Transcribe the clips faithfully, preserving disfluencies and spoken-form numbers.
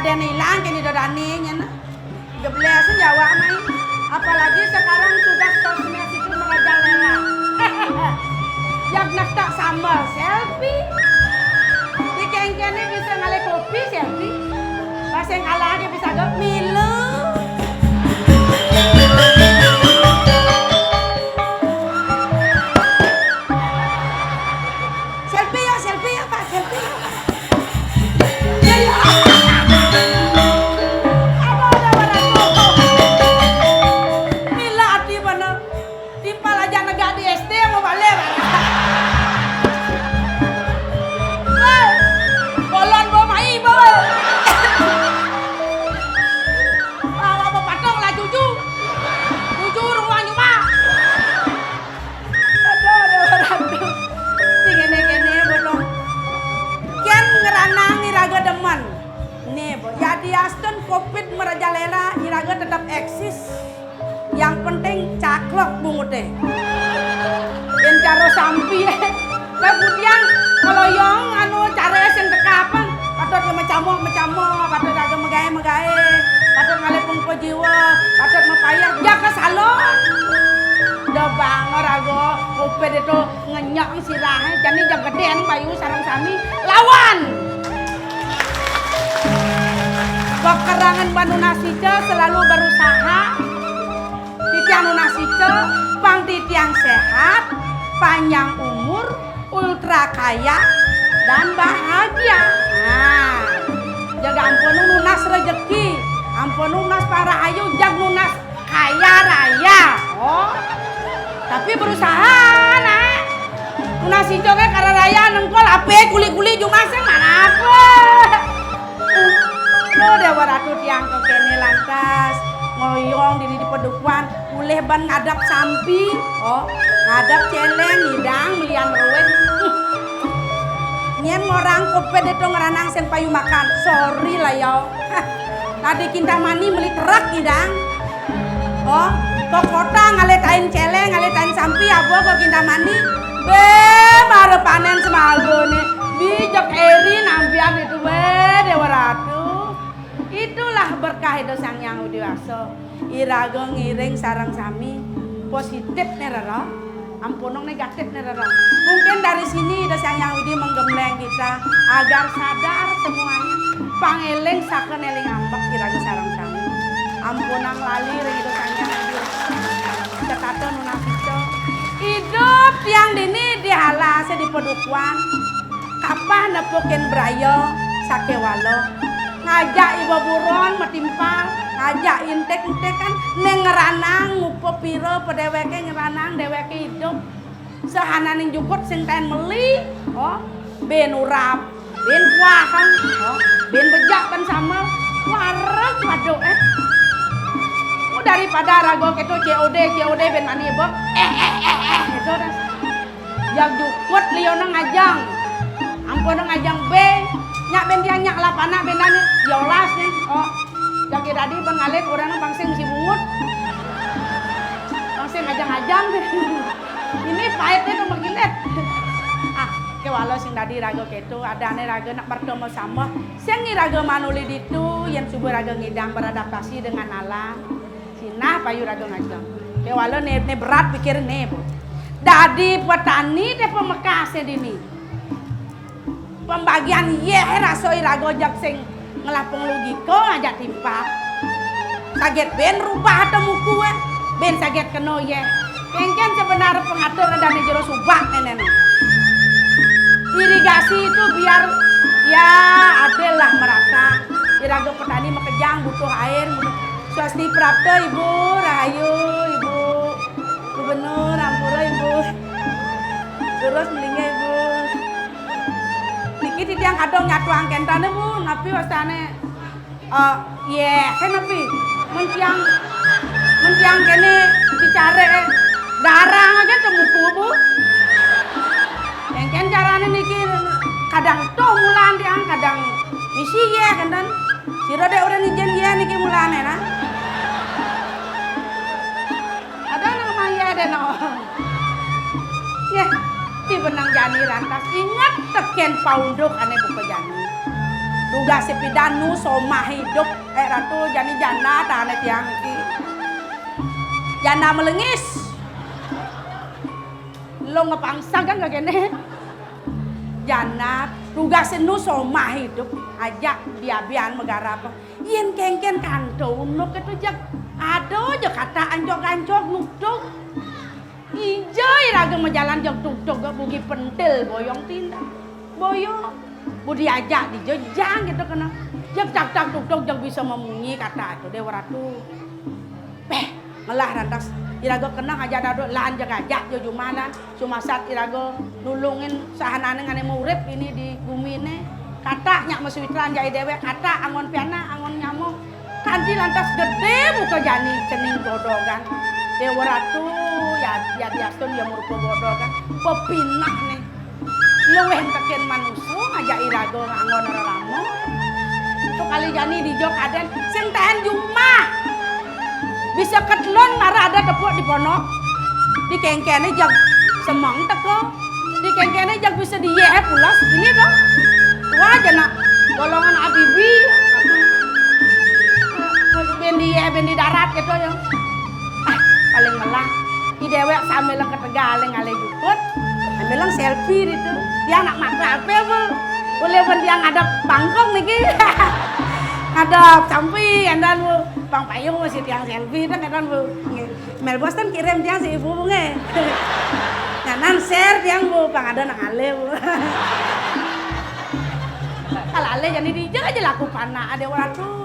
Dén ilang kéné dodane nyén. Geblés Jawa mai. Apalagi sekarang sudah sosmed itu merajalela. Yang nektak sambel selfie. Di kéngkéné bisa ngalih kopi selfie. Pas yang kalah dia bisa dok milu. Selfie ya, selfie ya, Pak, selfie ya. Ya, ya. Aduh, aduh, aduh, aduh. Mila ati mana? Timpal aja negak di S D sama balik. Woi, bolon bawa mai, bawa. Bawa, bawa patong lah cucu. Cucu rumah nyuma. Aduh, aduh, aduh. Sing kéné-kéné, bodoh. Kian ngranang iraga demen. Nih, bo, jadi astun covid merajalela, iraga tetap eksis. Yang penting caklok bunguté. Yén cara sampi, ya. Lah, budian, kalau yong, anu, cara sing teka apa? Patut ya macamok, macamok, patut raga megaé, megaé, patut ngalih pengko jiwa, patut mapayah, ya ke salon. Udah bangor raga, covid itu ngenyok sirahé, jani jang gedén bayu sareng sami lawan. Kekerangan Mbak Nunas Ica selalu berusaha. Titiang Nunas Ica, pang titiang sehat, panjang umur, ultra kaya, dan bahagia. Nah, jaga ampun nunas rezeki, ampun nunas parahayu, jag nunas kaya raya. Oh. Tapi berusaha, nak. Nunas Ica ké kara raya nengkol apa kuli-kuli jumah sing mana apa. Lo Déwa Ratu tiang ké kéné lantas ngoyong dini di padukuhan, ulih ban ngadap sampi, oh, ngadap céléng, ngidang, melian ruwet. Nyén ngorang covid itu ngranang sing payu makan. Sorry lah, yo. Tadi Kintamani meli truk ngidang. Oh, ke kota ngalih tain céléng, ngalih tain sampi, abo ke Kintamani. Bé, mara panén semagané. Bijak eri nampian itu, bé, Déwa Ratu. Itulah berkah itu Sang Hyang Widi Wasa. Iraga ngiring sareng sami positif né, Rara. Ampunung negatif né, Rara. Mungkin dari sini Ida Sang Hyang Widi menggembleng kita agar sadar semuanya. Pangéling saken éling ambek iraga sareng sami. Ampunang lali ring Ida Sang Hyang Widi. Setata nunas ica. Idup tiang dini di halasé di padukuhan. Kapah nepukin braya sakéwala. Ngajak iba buron matimpal, ngajak intik-intikan, né ngranang ngupa pira padéwéké ngranang déwéké idup. Sahananing jukut sing taén meli, oh, bin urap, bin kuahang, oh, bin bejak ban sambel. Wareg waduh, eh. Oh, daripada raga kéto C O D, C O D bin mani iba. Eh, eh, eh, eh, gitu dah. Yang jukut liona ngajang. Ampun ngajang bé. Nyak ben tiang nyak lapanak benan yolas nih. Oh. Jaki tadi ben ngalih orang bang sing mesti bungut. Bang sing ngajang-ngajang. Ini pahitnya tuh mengkilet. Ah, kéwala sing tadi raga kéto, adané raga nak bertemu sama. Sing raga manuli ditu, yang subuh raga ngidang beradaptasi dengan alam. Sinah payu raga ngajeng. Kéwala né, né berat pikirné, Bu. Dadi petani dé pamekasé dini. Pembagian yéh rasa iraga jag sing ngelah penglogika ngajak timpal. Saget ben rubah temuku, eh. Ben saget kena yéh. Kéngkén sebenar pengatur dané jero subak nénéno. Irigasi itu biar ya adil lah merata. Iraga petani makejang butuh air, butuh Swasti prapta, Ibu. Rahayu, Ibu. Gubernur, ampura, Ibu. Terus melinggih, Ibu. Niki titiang kadang nyatuang kénténé, Bu. Napi wastané? Eh, yéh, kan napi? Mentiang, mentiang kéné bicara, eh. Garang aja temuku, Bu. Kéngkén carané niki kadang tuh mulan tiang, kadang misi yéh, kénten. Sira dék ora ngijin yéh niki mulane, nah. Ada nang maya ada no. Yéh, ti benang jani rantas inget tekén paunduk ané buka jani. Tugas pidan nu somah idup, eh, Ratu, jani janda tane tiang iki. Janda melengis. Lo ngepangsa kan kagene. Janda, tugas nu somah idup, ajak biabian megarap. Yen kengken kanto unuk itu jeg. Ada aja kata ancog-ancog nukduk. Ija iraga majalan jeg tugtug bugi pentil boyong tindak. Boyong. Bu diajak dija jang gitu kena. Jeg tak tak tugtug jeg bisa memunyi kata itu Dewa Ratu. Beh, ngelah rantas iraga kena ngajak daduk lan jeg ajak jo jumanan. Sumasat iraga nulungin sahanane ngane urip ini di gumine. Kata nyak maswitran jai dewek, kata angon piana, angon nyamuk. Kanti lantas gede muka jani cening godogan. Dewa Ratu, ya, ya diastun ya murupa godogan. Pepinah nih. Luwih entekin manusa ngajak iraga nganggon rerama. Itu kali jani dija kaden sing tahan jumah. Bisa ketelun mara ada tepuk di ponok. Di kengkene jag semeng teka. Di kengkene jag bisa diye pulas ini to. Wah, jana golongan abibi. Ben diye, ben di darat gitu ya. Ah, paling melah. Di dewek sambil ketegal ngalih jukut. Sambil selfie itu. Dia anak makna apa, Bu? Boleh pun dia ngadep bangkong niki. Ngadep sampi, endan, Bu. Bang payung masih tiang selfie, dan endan, Bu. Nggih. Mel Boston kirim tiang si ibu, Bu, nggih. Nyanan share tiang, Bu, pang ada nang ale, Bu. Kalau ale jadi dija aja laku panak, ada orang tuh.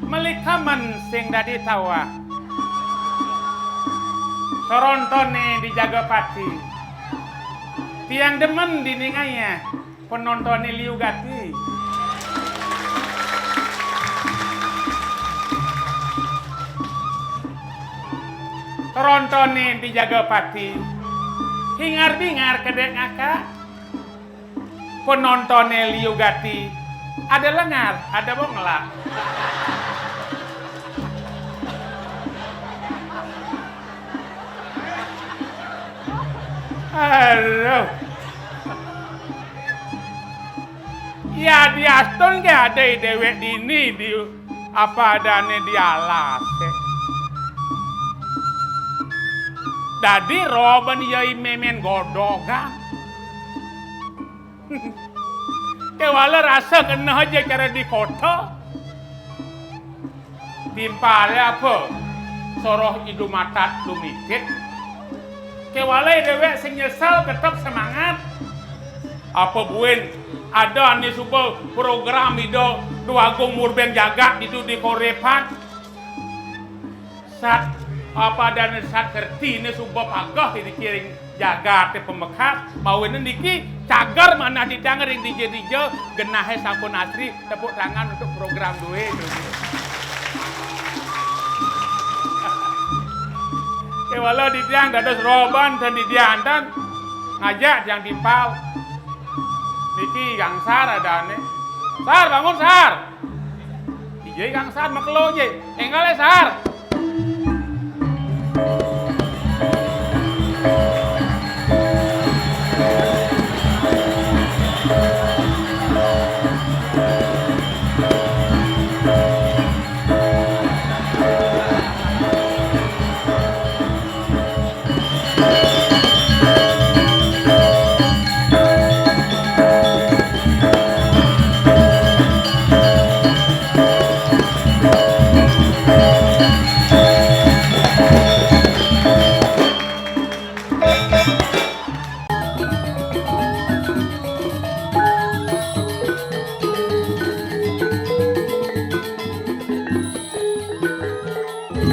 Melikamen sing dadi tawah. Torontone dijaga pati. Tiang demen diningaya penontoné liu gati. Trontoné dijaga pati, hingar-bingar kedék ngakak. Penontoné liu gati, ada lengar, ada bongla. Aduh. Ya diastun ké ada déwék dini di apa adané di alasé. Dadi roban ya i mémén godogan. Kéwala rasa keneh aja cara di kota. Timpalé apa? Soroh i dumatat dumitit. Kéwala déwék sing nyesel tetep semangat. Apa buin ada ané suba program Ida Déwa Agung Murbeng Jagat ditu di Korépan. Sat apa adané sat kertiné suba pageh di kiring jagaté pamekat, mawinan niki cager manah titiang ring dija-dija, genahé sampun asri, tepuk tangan untuk program dué. Kéwala titiang dados roban ten didiantan ngajak tiang timpal. Niki Kang Sar adané. Sar, bangun Sar. Ija Kang Sar makelo jé. Énggalé Sar.